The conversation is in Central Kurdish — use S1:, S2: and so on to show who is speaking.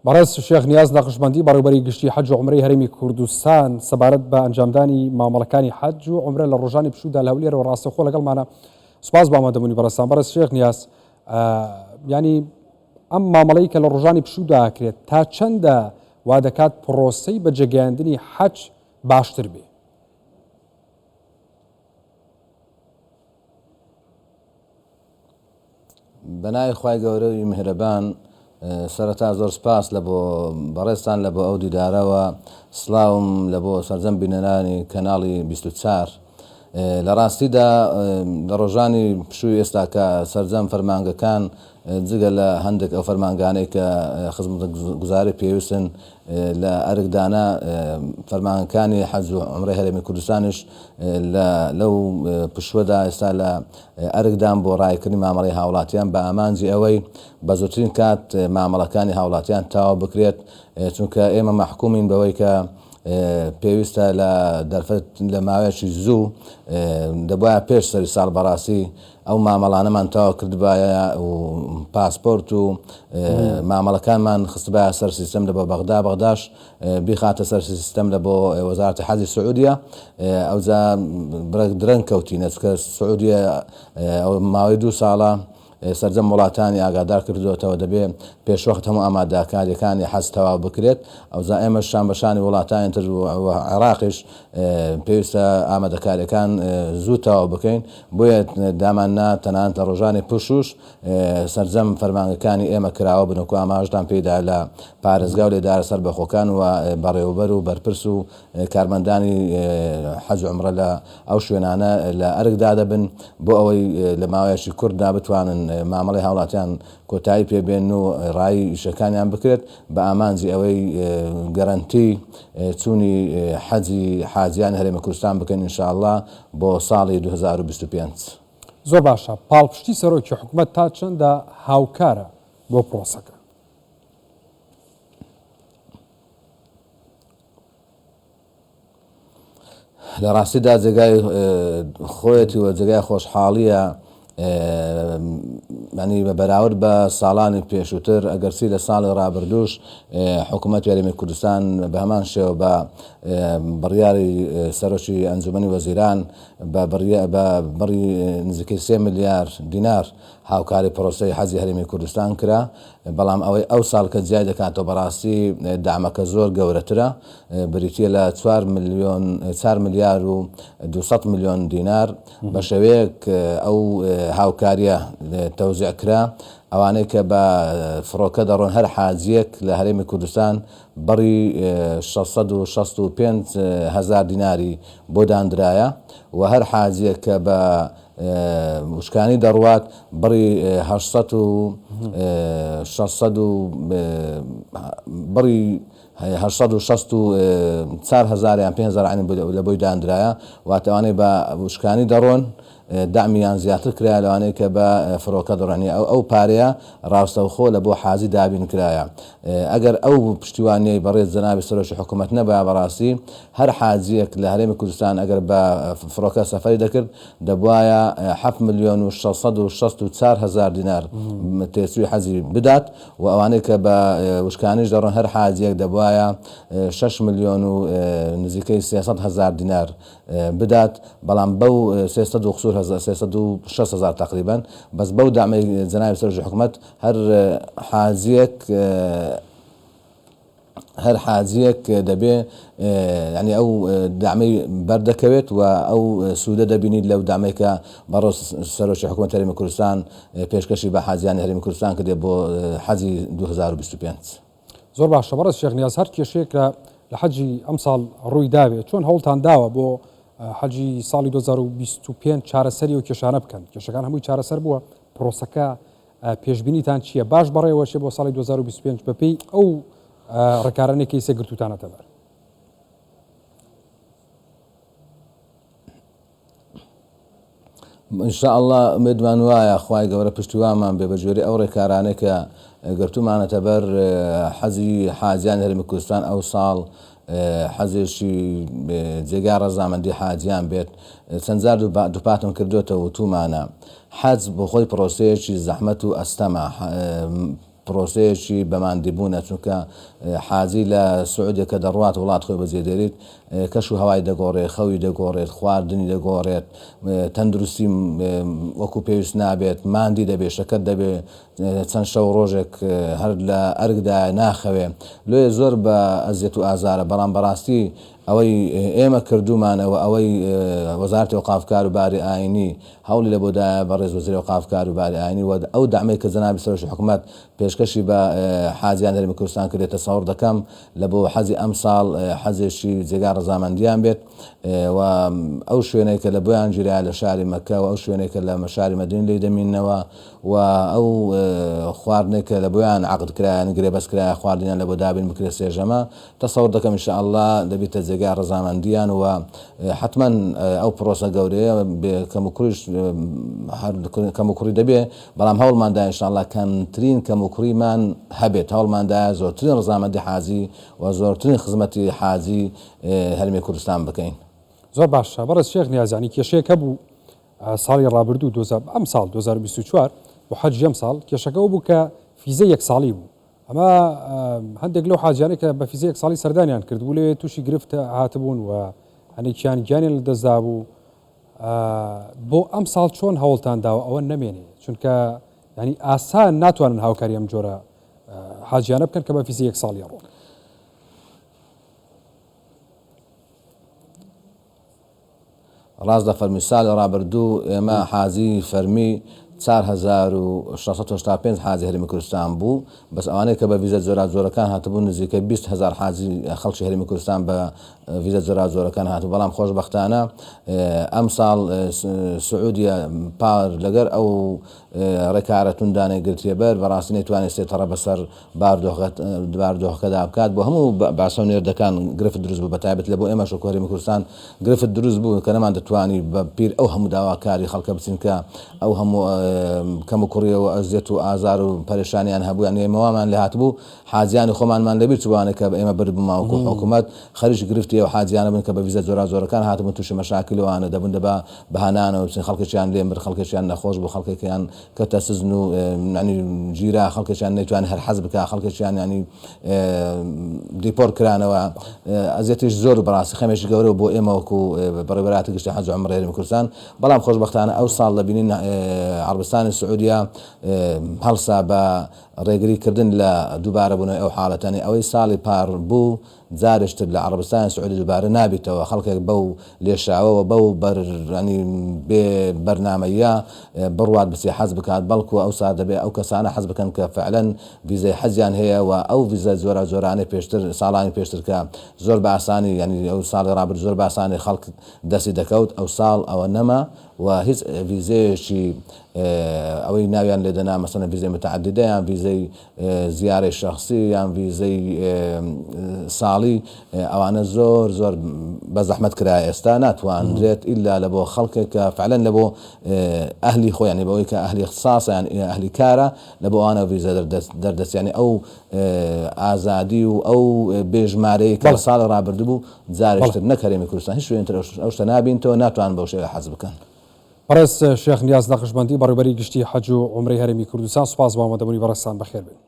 S1: بەڕێز شێخ نیاز نەقشبەندی بەڕێوبەری گشتی حەج و عومرەی هەرێمی کوردستان سەبارەت بە ئەنجامدانی مامەڵەکانی حەج و عومرە لە ڕۆژانی پشوودا لە هەولێرەوە ڕاستەوخۆ لەگەڵمانە. سوپاس بۆ ئامادەبوونی بەڕێزتان. بەڕێز شێخ نیاز، یانی ئەم مامەڵەی کە لە ڕۆژانی پشوودا ئەکرێت تا چەندە وا دەکات پڕۆسەی بەجێگەیاندنی حەج باشتر بێ؟
S2: بەناوی خوای گەورەوی میهرەبان سەرەتا زۆر سپاس لە بۆ بەڕێزتان لە بۆ ئەو دیدارەوە سڵاوم لە بۆ سەرجەم بینەرانی کەناڵی 24 لە ڕاستیدا لە ڕۆژانی پشووی ئێستا کە سەرجەم فەرمانگەکان جگە لە هەندێک ئەو فەرمانگانەی کە خزمەتگوزاری پێویستن لە ئەرکدانە فەرمانگەکانی حەج و عومرەی هەرێمی کوردستانیش لە لەو پشووەدا ئێستا لە ئەرکدان بۆ ڕایکردنی مامەڵەی هاوڵاتیان بە ئامانجی ئەوەی بە زووترین کات مامەڵەکانی هاوڵاتیان تەواو بکرێت چونکە ئێمە مەحکومین بەوەی کە پێویستە لە دەرفەت لە ماوەیەکی زوو دەبوایە پێش سەری ساڵ بەڕاستی ئەو مامەڵانەمان تەواو کردبایە و پاسپۆرت و مامەڵەکانمان خستبایە سەر سیستەم لە بۆ بەغدا، بەغداش بیخاتە سەر سیستەم لە بۆ وەزارەتی حەجی سعودیە، ئەوجا بڕێک درەنگ کەوتینە چونکە سعودیە ماوەی دوو ساڵە سەرجەم وڵاتانی ئاگادار کردۆتەوە دەبێ پێشوەخت هەموو ئامادەکاریەکانی حەج تەواو بکرێت، ئەوجا ئێمەش شان بە شانی وڵاتانی تر و عێراقیش پێویستە ئامادەکاریەکان زوو تەواو بکەین، بۆیە دامان نا تەنانەت لە ڕۆژانی پشووش سەرجەم فەرمانگەکانی ئێمە کراوە بن وەکو ئاماژەتان پێیدا لە پارێزگا و لێدارە سەربەخۆکان و بەڕێوەبەر و بەرپرس و کارمەندانی حەج و عومرە لە ئەو شوێنانە لە ئەرکدا دەبن بۆ ئەوەی لە ماوەیەکی کورتدا بتوانن مامەڵەی هاوڵاتیان کۆتایی پێ بێنن و ڕایی ئیشەکانیان بکرێت بە ئامانجی ئەوەی گەرەنتی چوونی حەجی حاجیانی هەرێمی کوردستان بکەین ان شاء اللە بۆ ساڵی 2025.
S1: زۆر باشە، پاڵپشتی سەرۆکی حکومەت تا چەندە هاوکارە بۆ پرۆسەکە؟
S2: لە ڕاستیدا جێگای خۆیەتی و جێگای خۆشحاڵیە ینی بە بەراورد بە ساڵانی پێشووتر ئەگەرچی لە ساڵی ڕابردووش حکوومەت هەرێمی کوردستان بە هەمان شێوە بە بڕیاری سەرۆکی ئەنجومەنی وەزیران بە بڕی نزیکەی سێ ملیار دینار هاوکاری پرۆسەی حەجی هەرێمی کوردستان کرا، بەڵام ئەوەی ئەو ساڵ کە جیای دەکاتەوە بەڕاستی دەعمەکە زۆر گەورەترە، بریتییە لە چوار ملیۆن چار ملیار و 200 ملیۆن دینار، بە شێوەیەک ئەو هاوکارییە تەوزیع کرا، ئەوانەی کە بە فڕۆکە دەڕۆن هەر حاجییەک لە هەرێمی کوردستان بڕی 665 هەزار دیناری بۆ داندرایە و هەر حاجییەک کە بە وشکانی دەڕوات بڕی 800 و 600 و بڕی 864 هەزار یان 5000 عەین لە بۆی داندرایە واتە ئەوانەی بە وشکانی دەڕۆن دەعمیان زیاتر کرایە لەوانەی کە بە فڕۆکە دەڕۆن ئەو ئەو پارەیە ڕاستەوخۆ لە بۆ حاجی دابین کرایە ئەگەر ئەو پشتیوانیەی بەڕێز جەنابی سەرۆکی حکوومەت نەبایە بەڕاستی هەر حاجیەک لە هەرێمی کوردستان ئەگەر بە فڕۆکە سەفەری دەکرد دەبوایە 7,664,000 دینار تێچووی حەجی بدات و ئەوانەی کە بە وشکانیش دەڕۆن هەر حاجیەک دەبوایە 6 ملیۆن و نزیکەی 300 هەزار دینار بدات بەڵام بەو 300 و قسور هەزار 360 هەزار تقریبا بەس بەو دەعمەی جەنابی سەرۆکی حکومەت هەر حاجیەک هەر حاجیەک دەبێ یانی ئەو دەعمەی بەردەکەوێت و ئەو سوودە دەبینیت لەو دەعمەی کە بەڕێز سەرۆکی حکوومەت هەرێمی کوردستان پێشکەشی بە حاجیانی هەرێمی کوردستان کردێ بۆ حەجی 2025.
S1: زۆر باشە بەڕێز شێخ نیاز هەر کێشەیەک لە لە حەجی ئەمساڵ ڕووی داوێ چۆن هەوڵتان داوە بۆ حەجی ساڵی 2025 چارەسەری و کێشانە بکەن کێشەکان هەمووی چارەسەر بووە پرۆسەکە پێشبینیتان چییە باش بەڕێوەچێ بۆ ساڵی 2025 بەپێی ئەو ڕێکارانەی کە ئیسە گرتووتانەتە بەر؟
S2: ان شاء اللە ئومێدمان وایە خوای گەورە پشتیوانمان بێ بە گوێرەی ئەو ڕێکارانەی کە گرتوومانەتە بەر حەجی حاجیانی هەرێمی کوردستان ئەو ساڵ حەجێکی جێگای ڕەزامەندی حاجیان بێت چەند جار دووپاتم کردوێتەوە وتومانە حەج بۆ خۆی پرۆسەیەکی زەحمەت و ئەستەمە. پرۆسەیەکی بە ماندیبوونە چونکە حاجی لە سعودیە کە دەڕوات وڵات خۆی بەجێ دێریت کەش و هەوای دەگۆڕێت خەوی دەگۆڕێت خواردنی دەگۆڕێت تەندروستی وەکو پێویست نابێت ماندی دەبێت شەکەت دەبێت چەند شەو ڕۆژێک هەر لە ئەرکدایە ناخەوێ لۆیە زۆر بە ئەزیەت و ئازارە بەڵام بەڕاستی ئەوەی ئێمە کردوومانە و ئەوەی وەزارەتی ئەوقاف کاروباری ئاینی هەوڵی لەبۆ دایە بەڕێز وەزیری ئەوقاف کاروباری ئاینی و ئەو دەعمەی کە جەنابی سەرۆکی حکومەت پێشکەشی بە حاجیانی هەرێمی کوردستان کردیە تەسەوڕ دەکەم لەبۆ حەجی ئەمساڵ حەجێکی جێگا ڕەزامەندیان بێت و ئەو شوێنەی کە لە بۆیان گیرایە لە شاری مەککە و ئەو شوێنەی کە لە شاری مەدینە لێی دەمیننەوە و ئەو خواردنەی کە لە بۆیان عەقد کرایە یانی گرێبەست کرایە خواردنیان لە بۆ دابین بکرێت سێژەمە تەسەور دەکەم ان شاء اللە دەبیتە جێگای ڕەزامەندیان و حەتمەن ئەو پڕۆسە گەورەیە بێ کەموکوڕیش هەر کەموکوڕی دەبێ بەڵام هەوڵمان دا ان شاء اللە کەمترین کەموکوڕیمان هەبێت هەوڵمان دایە زۆرترین ڕەزامەندی حاجی و زۆرترین خزمەتی حاجی هەرێمی کوردستان بکەین.
S1: زۆر باشە بەڕێز شێخ نیاز یانی کێشەیەک هەبوو ساڵی ڕابردوو ئەمساڵ 2024 بۆ حەجی ئەمساڵ کێشەکە ئەو بوو کە فیزەی یەک ساڵی بوو ئەمە هەندێک لەو حاجیانەی کە بە فیزەی یەک ساڵی سەردانیان کردبوو لەوێ تووشی گرفت هاتبوون و هەندێکیان گیانیان لەدەستدا بوو بۆ ئەم ساڵ چۆن هەوڵتان داوە ئەوە نەمێنێ چونکە ینی ئاسان ناتوانن هاوکاری ئەم جۆرە حاجیانە بکەن کە بە فیزەی یەک ساڵی ڕۆن.
S2: ڕاست دەفەرمووی ساڵی ڕابردوو ئێمە حاجی فەرمی 4685 حاجی هەرێمی کوردستان بوو بەس ئەوانەی کە بە ڤیزە جۆراوجۆرەکان هاتبوون نزیکەی 20 هەزار حاجی خەڵکی هەرێمی کوردستان بە ڤیزە جۆراوجۆرەکان هاتبوو بەڵام خۆشبەختانە ئەمساڵ سعودیە پار لەگەر ئەو ڕێکارە توندانەی گرتیەبەر بەڕاستی نەیتوانی سەیتەڕە بەسەر بارودۆخەکەدا بکات بۆ هەموو باسە و نێردەکان گرفت دروست بوو بەتایبەت لە بۆ ئێمەش وەکو هەرێمی کوردستان گرفت دروست بوو کە نەمان دەتوانی بە پیر ئەو هەموو داواکاری خەڵکە بچین کە ئەو هەموو کەم و کوڕی و ئەزیەت و ئازار و پەرێشانیان هەبوو یانی ئێمە وامان لێ هاتبوو حاجیانی خۆمانمان لەبیر چوو ئەوانەی کە ئێمە بردبوومان وەکو حکوومەت خەریکی گرفتی ئەو حاجیانە بوون کە بە ڤیزە جۆراوجۆرەکان هاتبوون تووشی مەشاکیل و ئەوانە دەبوون دەبا بەهانانەوە بچین خەڵکێکیان لێ مرد خەڵکێکیان نەخۆش بوو خەڵکێکیان کەوتە سجن و یانی گیرا خەڵکێکیان نەیتوانی هەر حەز بکا خەڵکێکیان یانی دیپۆر کرانەوە ئەزیەتیش زۆر و بەڕاستی خەمێکی گەورە بۆ ئێمە وەکو بەڕێوەبەرایەتی گشتی حەج و عومرەی هەرێمی کوردستان بەڵام خۆشبەختانە ئەو ساڵ دەبینین عەڕبستانی سعودیە هەڵسا بە ڕێگری کردن لە دووبارە بوونەوەی ئەو حاڵەتانەی ئەوەی ساڵی پار بوو جارێکی تر لە عەڕەبستانی سعودی دووبارە نابیتەوە خەڵکێک بەو لێشاوەوە بەو بەر یانی بێ بەرنامەییە بڕوات بچێ حەج بکات بەڵکو ئەوسا دەبێ ئەو کەسانە حەج بکەن کە فعلەن ڤیزەی حەجیان هەیە و ئەو ڤیزە جۆراوجۆرانەی پێشتر ساڵانی پێشتر کە زۆر بە ئاسانی یانی ئەو ساڵی ڕابردوو زۆر بە ئاسانی خەڵک دەستی دەکەوت ئەوساڵ ئەوە نەما و هیچ ڤیزەیەکی ئەوەی ناویان لێ دەنا مەسەلەن ڤیزەی متعددە یان ڤیزەی زیارەی شەخسی یان ڤیزەی ساڵی ئەوانە زۆر زۆر بە زەحمەت کرا ئێستا ناتوانرێت ئیلا لە بۆ خەڵکێک کە فعلەن لە بۆ ئەهلی خۆیانی بەوەی کە ئەهلی اختصاص یان ئەهلی کارە لە بۆ ئەوانە ڤیزە دەردەچێت یانی ئەو ئازادی و ئەو بێژمارەی کە ساڵی ڕابردوو بوو جارێکی تر نەک هەرێمی کوردستان هیچ شوێنی تر ئەو شتە نابینتەوە ناتوانن بەو شێوەیە حەج بکەن.
S1: بەڕێز شێخ نیاز نەقشبەندی بەڕێوبەری گشتی حەج و عومرەی هەرێمی کوردستان سوپاس بۆ ئامادەبوونی بەڕێزتان بەخێربێن.